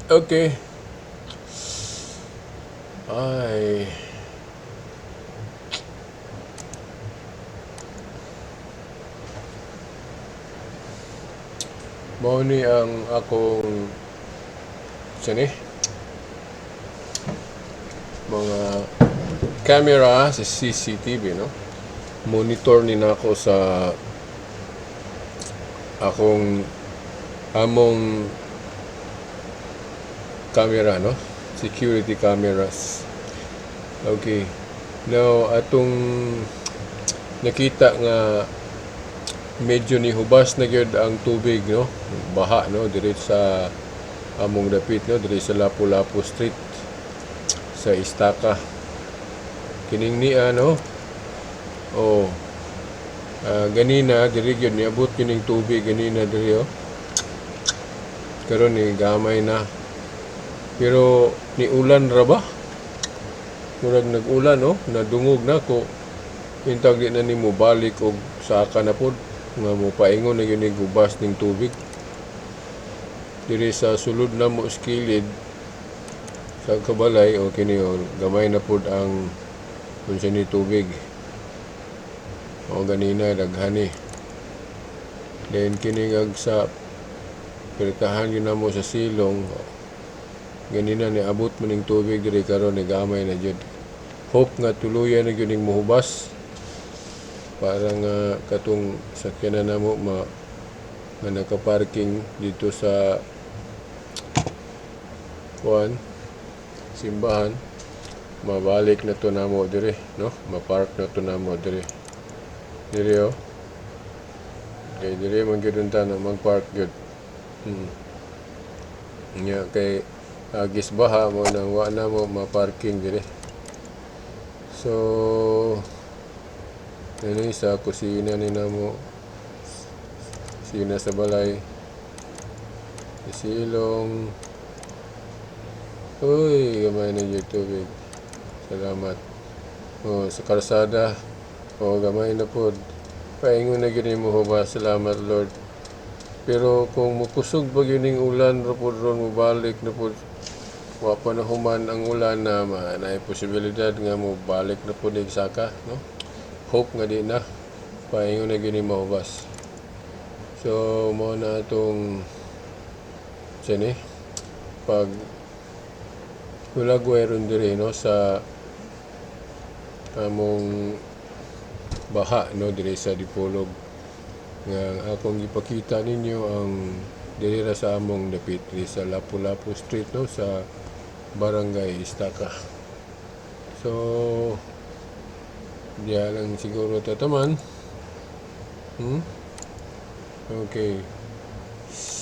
Okay. Ay. Mao ni ang akong sani mga camera sa CCTV, no? Monitor ni nako sa akong among camera, no? Security cameras. Okay. Now, atong nakita nga medyo ni hubas na gyud ang tubig, no? Baha, no? Diri sa among dapit, no? Diri sa Lapu-Lapu Street sa Istaka. Kining niya, no? Oh. Ganina diri gyud niabot kining tubig ganina diri, oh. Karon ni gamay na. Pero ni ulan ra ba? Murag nag-ulan, no? Nadungog na ko. Intag di na nimo balik og saka na pod nga mo paingon na gyud ni gubas ning tubig. Diri sa sulod namo sa kilid sa kabalay o kini, oh, gamay na pod ang unsa ni tubig. O ganina daghan ni. Then kini ag sa piritahan gyud namo sa silong, ganina ni abot man ning tubig diri, karon ni gamay na jud. Hope nga tuluyan na gyud ning mohubas para nga katong sakyanan namo ma nga nakaparking dito sa kuan simbahan, mabalik na to namo diri, no? Ma-park na to namo diri diri, oh, kay diri man gyud unta na mag-park gyud. Nya kay agis baha mo nang wa na mo ma-parking diri. So ini sa kusina ni namo, kusina sa balay, silong. Uy, gamay na yung tubig. Salamat. Oh, sa karsada. Oh, gamay na pod. Paingon na gyud mo ba? Salamat, Lord. Pero kung mukusog pa gyud ning ulan ra pod ron, mobalik na pod, wa pa na human ang ulan na ma, naay posibilidad nga mo balik na pod ning saka, no? Hope nga di na. Paingon na gyud ni mahubas. So mo na atong sini pag hulagway ron diri, no, sa among baha, no, diri sa Dipolog nga akong gipakita ninyo ang diri ra sa among dapit diri sa Lapu-Lapu Street, no, sa Barangay Istaka. So diha lang siguro tataman. Okay.